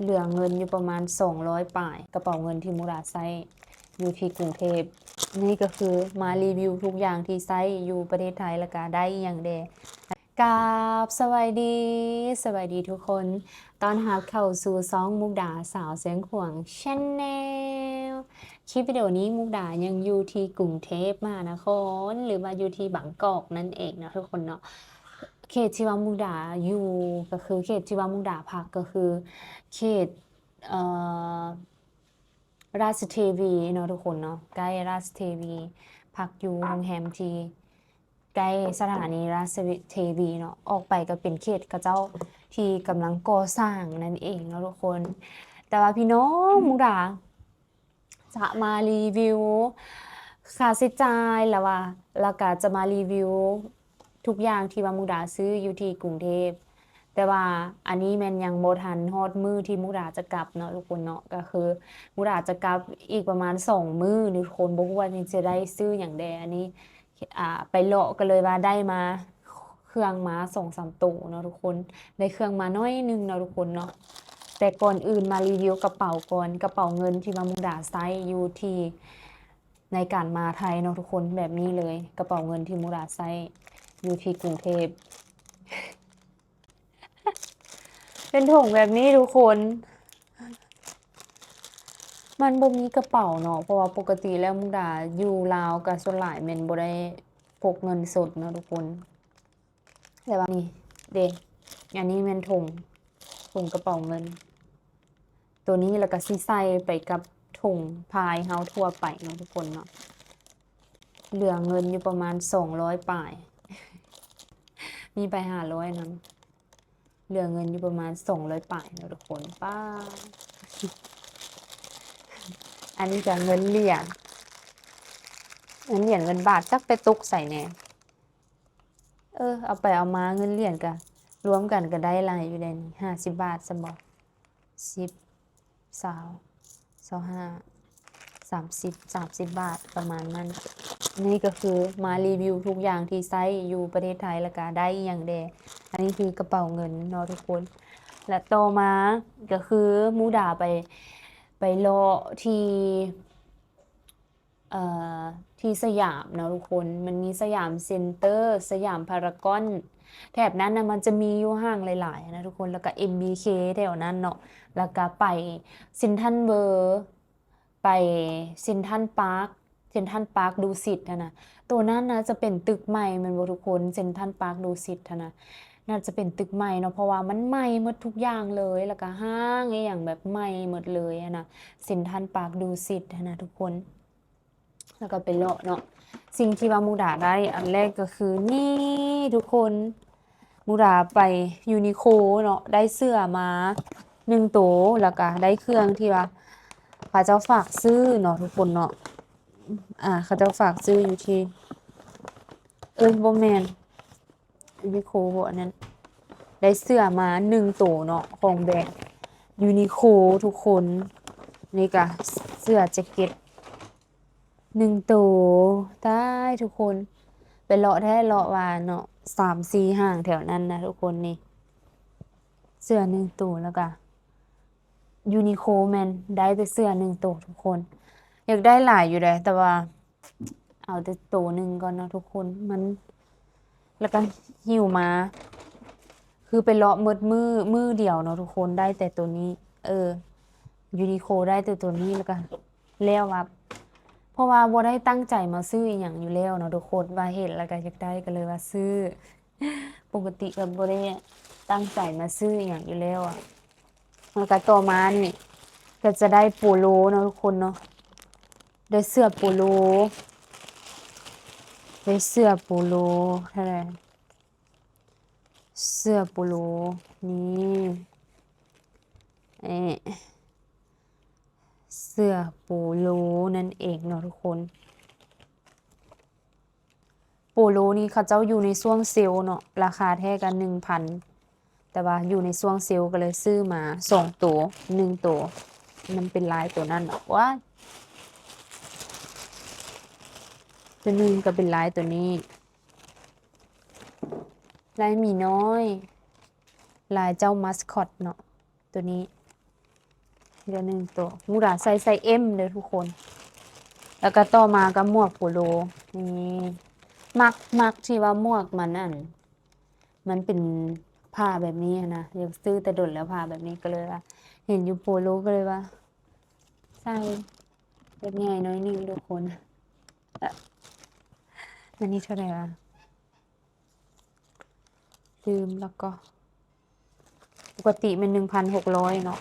ເຫຼືອເງິນຢູ່ປະມານສອງຮ້ອຍປາຍ ກະເປົາເງິນທີ່ມຸກດາໃຊ້ຢູ່ທີ່ກຸງເທບ. ນີ້ກະຄືມາຣີວິວທຸກຢ່າງທີ່ໃຊ້ຢູ່ປະເທດໄທ ແລ້ວກະໄດ້ອີ່ຫຍັງແດ່. ກາບສະບາຍດີ ສະບາຍດີທຸກຄົນ ຕ້ອນຮັບເຂົ້າສູ່ຊ່ອງມຸກດາສາວຊຽງຂວາງ Channel. ຄລິບວິດີໂອນີ້ມຸກດາຍັງຢູ່ທີ່ກຸງເທບມະຫານະຄອນ ຫຼືວ່າຢູ່ທີ່ບາງກອກນັ້ນເອງເນາະທຸກຄົນເນາະ. ເຂດທີ່ວ່າມຸກດາຢູ່ ກະຄືເຂດທີ່ວ່າມຸກດາພັກ ກະຄືເຂດ ເອີ ລາຊະເທວີເນາະທຸກຄົນເນາະ ໃກ້ລາຊະເທວີ ພັກຢູ່ໂຮງແຮມທີ່ໃກ້ສະຖານີລາຊະເທວີເນາະ. ອອກໄປກະເປັນເຂດເຂົາເຈົ້າທີ່ກຳລັງກໍ່ສ້າງນັ້ນເອງເນາະທຸກຄົນ. ແຕ່ວ່າພີ່ນ້ອງ ມຸກດາຈະມາຣີວິວຄ່າໃຊ້ຈ່າຍ ແລ້ວວ່າ ແລ້ວກະຈະມາຣີວິວ ທຸກຢ່າງທີ່ວ່າມຸກດາຊື້ຢູ່ທີ່ກຸງເທບ. ແຕ່ວ່າອັນນີ້ແມ່ນຍັງບໍ່ທັນຮອດມື້ທີ່ມຸກດາຈະກັບເນາະທຸກຄົນເນາະ ກະຄືມຸກດາຈະກັບອີກປະມານສອງມື້ທຸກຄົນ ບໍ່ຮູ້ວ່າຊິໄດ້ຊື້ຫຍັງແດ່. ອັນນີ້ ອ່າ ໄປເລາະກະເລີຍວ່າໄດ້ມາເຄື່ອງມາສອງສາມໂຕເນາະທຸກຄົນ ໄດ້ເຄື່ອງມາໜ້ອຍໜຶ່ງເນາະທຸກຄົນເນາະ. ແຕ່ກ່ອນອື່ນມາຣີວິວກະເປົາກ່ອນ ກະເປົາເງິນທີ່ວ່າມຸກດາໃຊ້ຢູ່ທີ່ ໃນການມາໄທເນາະທຸກຄົນ ແບບນີ້ເລີຍ ກະເປົາເງິນທີ່ມຸກດາໃຊ້ຢູ່ທີ່ກຸງເທບ ເປັນຖົງແບບນີ້ທຸກຄົນ. ມັນບໍ່ມີກະເປົາເນາະ ເພາະວ່າປົກກະຕິແລ້ວມຸກດາຢູ່ລາວກະສ່ວນຫຼາຍແມ່ນບໍ່ໄດ້ພົກເງິນສົດເນາະທຸກຄົນ. ແຕ່ວ່ານີ້ເດ ອັນນີ້ແມ່ນຖົງ ຖົງກະເປົາເງິນ ໂຕນີ້ ແລ້ວກະຊິໃສ່ໄປກັບຖົງພາຍເຮົາທົ່ວໄປເນາະທຸກຄົນເນາະ. ເຫຼືອເງິນຢູ່ປະມານສອງຮ້ອຍປາຍ ມີໃບຫ້າຮ້ອຍນຳ ເຫຼືອເງິນຢູ່ປະມານສອງຮ້ອຍປາຍເນາະທຸກຄົນ. ປ້າ ອັນນີ້ກະເງິນຫຼຽນ ເງິນຫຼຽນເງິນບາດ ຈັກໄປຕົກໃສແດ່. ເອີ ເອົາໄປເອົາມາເງິນຫຼຽນກະລວມກັນກະໄດ້ຫຼາຍຢູ່ໃດນີ້ ຫ້າສິບບາດຊັ້ນບໍ ສິບ ຊາວ ຊາວຫ້າ ສາມສິບ ສາມສິບບາດ ປະມານນັ້ນ. ນີ້ກະຄືມາຣີວິວທຸກຢ່າງທີ່ໃຊ້ຢູ່ປະເທດໄທ ແລ້ວກະໄດ້ອີ່ຫຍັງແດ່. ອັນນີ້ຄືກະເປົາເງິນເນາະທຸກຄົນ ແລະຕໍ່ມາກະຄືມຸກດາໄປ ໄປເລາະທີ່ ເອີ ທີ່ສະຫຍາມເນາະທຸກຄົນ ມັນມີສະຫຍາມເຊັນເຕີ ສະຫຍາມພາຣາກອນ ແຖບນັ້ນນະ ມັນຈະມີຢູ່ຫ້າງຫຼາຍໆນະທຸກຄົນ ແລ້ວກະເອັມບີເຄແຖວນັ້ນເນາະ ແລ້ວກະໄປເຊັນທຣັນເວີ ໄປເຊັນທຣັນປາກ ເຊັນທຣັນປາກດູສິດຫັ້ນນະ. ໂຕນັ້ນນະຈະເປັນຕຶກໃໝ່ແມ່ນບໍ່ທຸກຄົນ ເຊັນທຣັນປາກດູສິດຫັ້ນນະ ໜ້າຈະເປັນຕຶກໃໝ່ເນາະ ເພາະວ່າມັນໃໝ່ໝົດທຸກຢ່າງເລີຍ ແລ້ວກະຫ້າງອີ່ຫຍັງແບບໃໝ່ໝົດເລີຍຫັ້ນນະ ເຊັນທຣັນປາກດູສິດຫັ້ນນະທຸກຄົນ. ແລ້ວກະໄປເລາະເນາະ ສິ່ງທີ່ວ່າມຸກດາໄດ້ອັນແລກກະຄືນີ້ທຸກຄົນ ມຸກດາໄປຢູນິໂຄເນາະ ໄດ້ເສື້ອມາໜຶ່ງໂຕ ແລ້ວກະໄດ້ເຄື່ອງທີ່ວ່າເຂົາເຈົ້າຝາກຊື້ເນາະທຸກຄົນເນາະ ອ່າ ເຂົາເຈົ້າຝາກຊື້ຢູ່ທີ່ ເອີຍ ບໍ່ແມ່ນ ຢູນິໂຄບໍ່ ອັນນັ້ນ ໄດ້ເສື້ອມາໜຶ່ງໂຕເນາະ ຂອງແບຣນຢູນິໂຄທຸກຄົນ. ນີ້ກະເສື້ອແຈັກເກັດໜຶ່ງໂຕ. ຕາຍທຸກຄົນ ໄປເລາະແທ້ເລາະວ່າເນາະ ສາມສີ່ຫ້າງແຖວນັ້ນນະທຸກຄົນ. ນີ້ເສື້ອໜຶ່ງໂຕ ແລ້ວກະຢູນິໂຄແມ່ນໄດ້ແຕ່ເສື້ອໜຶ່ງໂຕທຸກຄົນ. ຢາກໄດ້ຫຼາຍຢູ່ເດ ແຕ່ວ່າ ເອົາແຕ່ໂຕໜຶ່ງກ່ອນເນາະທຸກຄົນ ມັນ ແລ້ວກະຫິ້ວມາ ຄືໄປເລາະໝົດມື້ ມື້ດຽວເນາະທຸກຄົນ ໄດ້ແຕ່ໂຕນີ້ ເອີ ຢູນິໂຄໄດ້ແຕ່ໂຕນີ້ ແລ້ວກະແລ້ວວ່າ ເພາະວ່າບໍ່ໄດ້ຕັ້ງໃຈມາຊື້ອີ່ຫຍັງຢູ່ແລ້ວເນາະທຸກຄົນ ວ່າເຫັນແລ້ວກະຢາກໄດ້ ກະເລີຍວ່າຊື້ ປົກກະຕິກະບໍ່ໄດ້ຕັ້ງໃຈມາຊື້ອີ່ຫຍັງຢູ່ແລ້ວອະ. ແລ້ວກະຕໍ່ມານີ້ກະຈະໄດ້ໂປໂລເນາະທຸກຄົນເນາະ ໄດ້ເສື້ອໂປໂລ ໄດ້ເສື້ອໂປໂລ ເທົ່າໃດ ເສື້ອໂປໂລ ນີ້ ເອ ເສື້ອໂປໂລນັ້ນເອງເນາະທຸກຄົນ. ໂປໂລນີ້ເຂົາເຈົ້າຢູ່ໃນຊ່ວງເຊວເນາະ ລາຄາແທ້ກະໜຶ່ງພັນ ແຕ່ວ່າຢູ່ໃນຊ່ວງເຊວ ກະເລີຍຊື້ມາສອງໂຕ ໜຶ່ງໂຕ ມັນເປັນລາຍໂຕນັ້ນເນາະ ວ້າຍ ໂຕໜຶ່ງກະເປັນລາຍໂຕນີ້ ລາຍໝີນ້ອຍ ລາຍເຈົ້າມາສຄອດເນາະ ໂຕນີ້ ເຫຼືອໜຶ່ງໂຕ ມຸກດາໃສ່ໄຊເອັມເດີທຸກຄົນ. ແລ້ວກໍຕໍ່ມາກໍໝວກໂປໂລ ນີ້ ມັກ ມັກທີ່ວ່າໝວກມັນອັນ ມັນເປັນຜ້າແບບນີ້ຫັ້ນນະ ຢາກຊື້ແຕ່ດົນແລ້ວຜ້າແບບນີ້ ກໍເລີຍວ່າເຫັນຢູ່ໂປໂລ ກໍເລີຍວ່າໃສ່ ແບບໃຫຍ່ໜ້ອຍໜຶ່ງທຸກຄົນ. ອັນນີ້ເທົ່າໃດວະ? ລືມແລ້ວກໍ ປົກກະຕິແມ່ນໜຶ່ງພັນຫົກຮ້ອຍເນາະ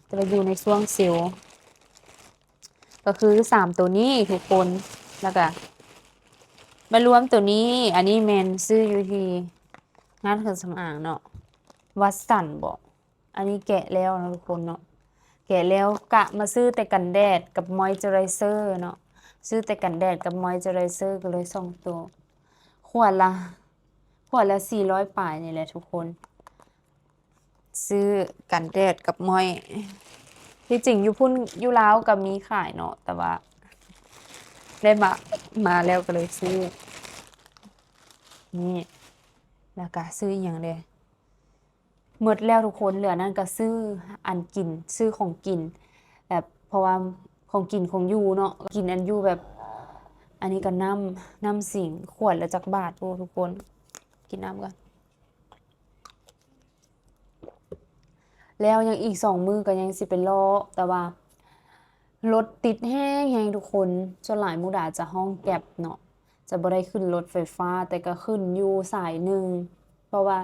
ແຕ່ວ່າຢູ່ໃນຊ່ວງເຊວ ກໍຄືສາມໂຕນີ້ທຸກຄົນ. ແລ້ວກໍມາລວມໂຕນີ້ ອັນນີ້ແມ່ນຊື້ຢູ່ທີ່ຮ້ານເຄື່ອງສຳອາງເນາະ ວັດສັນບໍ ອັນນີ້ແກະແລ້ວເນາະທຸກຄົນເນາະ ແກະແລ້ວກະມາຊື້ແຕ່ກັນແດດກັບມອຍເຈີໄລເຊີເນາະ ຊື້ແຕ່ກັນແດດກັບມອຍເຈີໄລເຊີ ກໍເລີຍສອງໂຕ ຂວດລະ ຂວດລະສີ່ຮ້ອຍປາຍນີ້ແຫຼະທຸກຄົນ ຊື້ກັນແດດກັບມອຍ. ທີ່ຈິງຢູ່ພຸ້ນ ຢູ່ລາວກໍມີຂາຍເນາະ ແຕ່ວ່າໄດ້ມາ ມາແລ້ວກໍເລີຍຊື້ ນີ້ ແລ້ວກໍຊື້ອີ່ຫຍັງແດ່? ໝົດແລ້ວທຸກຄົນ ເຫຼືອນັ້ນກໍຊື້ອັນກິນ ຊື້ຂອງກິນ ແບບ ເພາະວ່າຂອງກິນຂອງຢູ່ເນາະ ກິນອັນຢູ່ແບບ ອັນນີ້ກໍນ້ຳ ນ້ຳສິງ ຂວດລະຈັກບາດ ໂອ້ ທຸກຄົນ ກິນນ້ຳກ່ອນ. ແລ້ວຍັງອີກສອງມື້ກໍຍັງຊິໄປເລາະ ແຕ່ວ່າລົດຕິດແຮງໆ ທຸກຄົນ ສ່ວນຫຼາຍມຸກດາຈະຮ້ອງແກັບເນາະ ຈະບໍ່ໄດ້ຂຶ້ນລົດໄຟຟ້າ ແຕ່ກໍຂຶ້ນຢູ່ສາຍໜຶ່ງ ເພາະວ່າ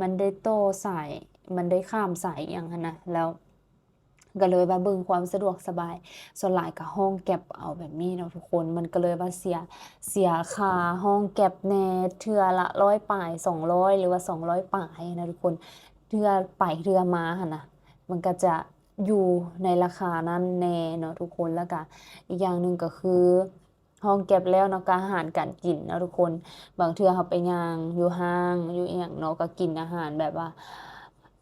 ມັນໄດ້ຕໍ່ສາຍ ມັນໄດ້ຂ້າມສາຍອີ່ຫຍັງຫັ້ນນະ ແລ້ວກໍເລີຍວ່າເບິ່ງຄວາມສະດວກສະບາຍ ສ່ວນຫຼາຍກໍຮ້ອງແກັບເອົາແບບນີ້ເນາະທຸກຄົນ ມັນກໍເລີຍວ່າເສຍ ເສຍຄ່າຮ້ອງແກັບແດ່ ເທື່ອລະຮ້ອຍປາຍ ສອງຮ້ອຍ ຫຼືວ່າສອງຮ້ອຍປາຍນະທຸກຄົນ ເທື່ອໄປເທື່ອມາຫັ້ນນະ ມັນກໍຈະຢູ່ໃນລາຄານັ້ນແດ່ເນາະທຸກຄົນ ແລ້ວກະອີກຢ່າງໜຶ່ງກໍຄື ຫ້ອງແກັບແລ້ວເນາະ ກະອາຫານການກິນເນາະທຸກຄົນ ບາງເທື່ອເຮົາໄປຍ່າງຢູ່ຫ້າງຢູ່ອີ່ຫຍັງເນາະ ກະກິນອາຫານແບບວ່າ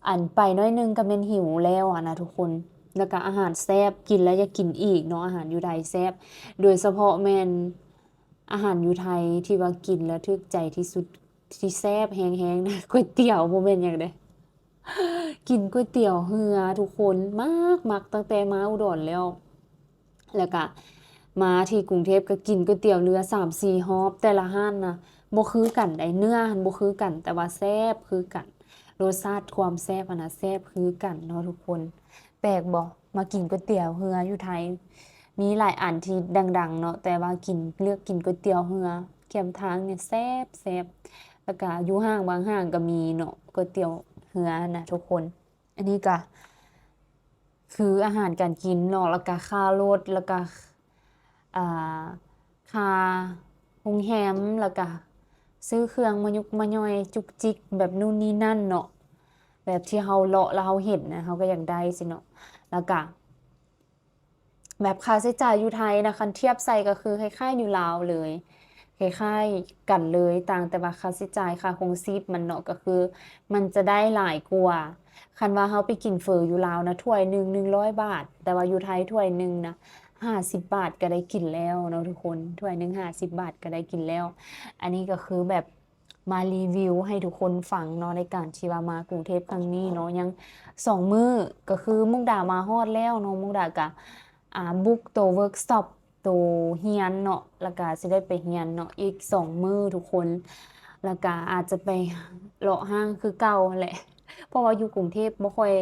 ອັນໄປໜ້ອຍໜຶ່ງກະແມ່ນຫິວແລ້ວຫັ້ນນະທຸກຄົນ ແລ້ວກະອາຫານແຊບ ກິນແລ້ວຢາກກິນອີກເນາະ ອາຫານຢູ່ໄທແຊບ ໂດຍສະເພາະແມ່ນອາຫານຢູ່ໄທທີ່ວ່າກິນແລ້ວຖືກໃຈທີ່ສຸດ ທີ່ແຊບແຮງໆນະ ກ໋ວຍຕຽວ ບໍ່ແມ່ນຫຍັງເດ້ ກິນກ໋ວຍຕຽວເຮືອທຸກຄົນ ມັກ ມັກຕັ້ງແຕ່ມາອຸດອນແລ້ວ ແລ້ວກະມາທີ່ກຸງເທບກໍກິນກ໋ວຍຕຽວເຮືອສາມສີ່ຮອບ ແຕ່ລະຮ້ານນະບໍ່ຄືກັນໃດ໋ ເນື້ອຫັ້ນບໍ່ຄືກັນ ແຕ່ວ່າແຊບຄືກັນ ລົດຊາດຄວາມແຊບຫັ້ນນະແຊບຄືກັນເນາະທຸກຄົນ. ແປກບໍ່? ມາກິນກ໋ວຍຕຽວເຮືອຢູ່ໄທ ມີຫຼາຍອັນທີ່ດັງໆເນາະ ແຕ່ວ່າກິນ ເລືອກກິນກ໋ວຍຕຽວເຮືອ ແຄມທາງນີ້ແຊບໆ ແລ້ວກະຢູ່ຫ້າງບາງຫ້າງກໍມີເນາະ ກ໋ວຍຕຽວເຮືອຫັ້ນນະທຸກຄົນ. ອັນນີ້ກະຄືອາຫານການກິນເນາະ ແລ້ວກະຄ່າລົດ ແລ້ວກະ ອ່າ ຄ່າໂຮງແຮມ ແລ້ວກະຊື້ເຄື່ອງມາຍຸກມາຍ່ອຍຈຸກຈິກແບບນູ່ນນີ້ນັ້ນເນາະ ແບບທີ່ເຮົາເລາະແລ້ວເຮົາເຫັນນະ ເຮົາກໍຢາກໄດ້ຊີ້ເນາະ ແລ້ວກະ ແບບຄ່າໃຊ້ຈ່າຍຢູ່ໄທນະ ຄັນທຽບໃສ່ກໍຄືຄ້າຍໆຢູ່ລາວເລີຍ ຄ້າຍໆກັນເລີຍ ຕ່າງແຕ່ວ່າຄ່າໃຊ້ຈ່າຍ ຄ່າຄອງຊີບມັນເນາະ ກໍຄືມັນຈະໄດ້ຫຼາຍກວ່າ ຄັນວ່າເຮົາໄປກິນເຝີຢູ່ລາວນະ ຖ້ວຍໜຶ່ງໜຶ່ງຮ້ອຍບາດ ແຕ່ວ່າຢູ່ໄທຖ້ວຍໜຶ່ງນະຫ້າສິບບາດກໍໄດ້ກິນແລ້ວເນາະທຸກຄົນ ຖ້ວຍໜຶ່ງຫ້າສິບບາດກໍໄດ້ກິນແລ້ວ. ອັນນີ້ກໍຄືແບບ ມາຣີວິວໃຫ້ທຸກຄົນຟັງເນາະ ໃນການທີ່ວ່າມາກຸງເທບຄັ້ງນີ້ເນາະ ຍັງສອງມື້ ກໍຄືມຸກດາມາຮອດແລ້ວເນາະ ມຸກດາກະ ອ່າ ບຸກໂຕເວີກຊັອບ ໂຕຮຽນເນາະ ແລ້ວກະຊິໄດ້ໄປຮຽນເນາະ ອີກສອງມື້ທຸກຄົນ ແລ້ວກະອາດຈະໄປເລາະຫ້າງຄືເກົ່າຫັ້ນແຫຼະ ເພາະວ່າຢູ່ກຸງເທບບໍ່ຄ່ອຍ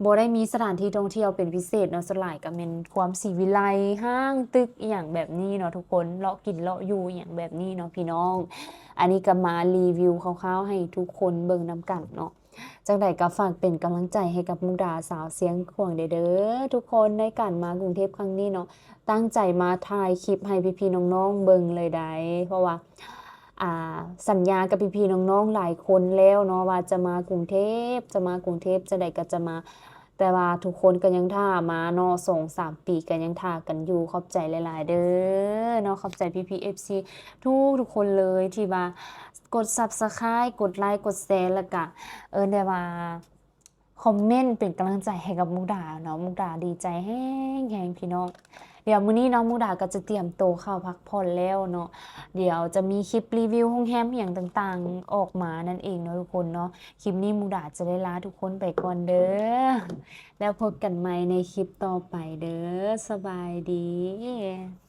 ບໍ່ໄດ້ມີສະຖານທີ່ທ່ອງທ່ຽວເປັນພິເສດເນາະ ສ່ວນຫຼາຍກໍແມ່ນຄວາມສີວິໄລ ຫ້າງ ຕຶກ ອີ່ຫຍັງແບບນີ້ເນາະທຸກຄົນ ເລາະກິນເລາະຢູ່ອີ່ຫຍັງແບບນີ້ເນາະພີ່ນ້ອງ. ອັນນີ້ກໍມາຣີວິວຄ່າວໆໃຫ້ທຸກຄົນເບິ່ງນຳກັນເນາະ. ຈັ່ງໃດກໍຝາກເປັນກຳລັງໃຈໃຫ້ກັບມຸກດາສາວຊຽງຂວາງແດ່ເດີທຸກຄົນ ໃນການມາກຸງເທບຄັ້ງນີ້ເນາະ ຕັ້ງໃຈມາຖ່າຍຄລິບໃຫ້ພີ່ໆນ້ອງໆເບິ່ງເລີຍໃດ໋ ເພາະວ່າ ອ່າ ສັນຍາກັບພີ່ໆນ້ອງໆຫຼາຍຄົນແລ້ວເນາະ ວ່າຈະມາກຸງເທບ ຈະມາກຸງເທບ ຈັ່ງໃດກໍຈະມາ ແຕ່ວ່າທຸກຄົນກໍຍັງຖ້າມາເນາະ ສອງສາມປີກໍຍັງຖ້າກັນຢູ່. ຂອບໃຈຫຼາຍໆເດີເນາະ ຂອບໃຈພີ່ໆເອັຟຊີທຸກໆຄົນເລີຍ ທີ່ວ່າກົດຊັບສະຄຣາຍ ກົດໄລ ກົດແຊ ແລ້ວກະ ເອີ້ນໄດ້ວ່າ ຄອມເມັນເປັນກຳລັງໃຈໃຫ້ກັບມຸກດາເນາະ ມຸກດາດີໃຈແຮງໆ ພີ່ນ້ອງ ໄ ດຽວມື້ນີ້ເນາະ ໝູດາກໍຈະຕຽມໂຕເຂົ້າພັກຜ່ອນແລ້ວເນາະ ດຽວຈະມີຄລິບຣີວິວໂຮງແຮມອີ່ຫຍັງຕ່າງໆອອກມານັ້ນເອງເນາະທຸກຄົນເນາະ. ຄລິບນີ້ໝູດາຈະໄດ້ລາທຸກຄົນໄປກ່ອນເດີ ແລ້ວພົບກັນໃໝ່ໃນຄລິບຕໍ່ໄປເດີ. ສະບາຍດີ.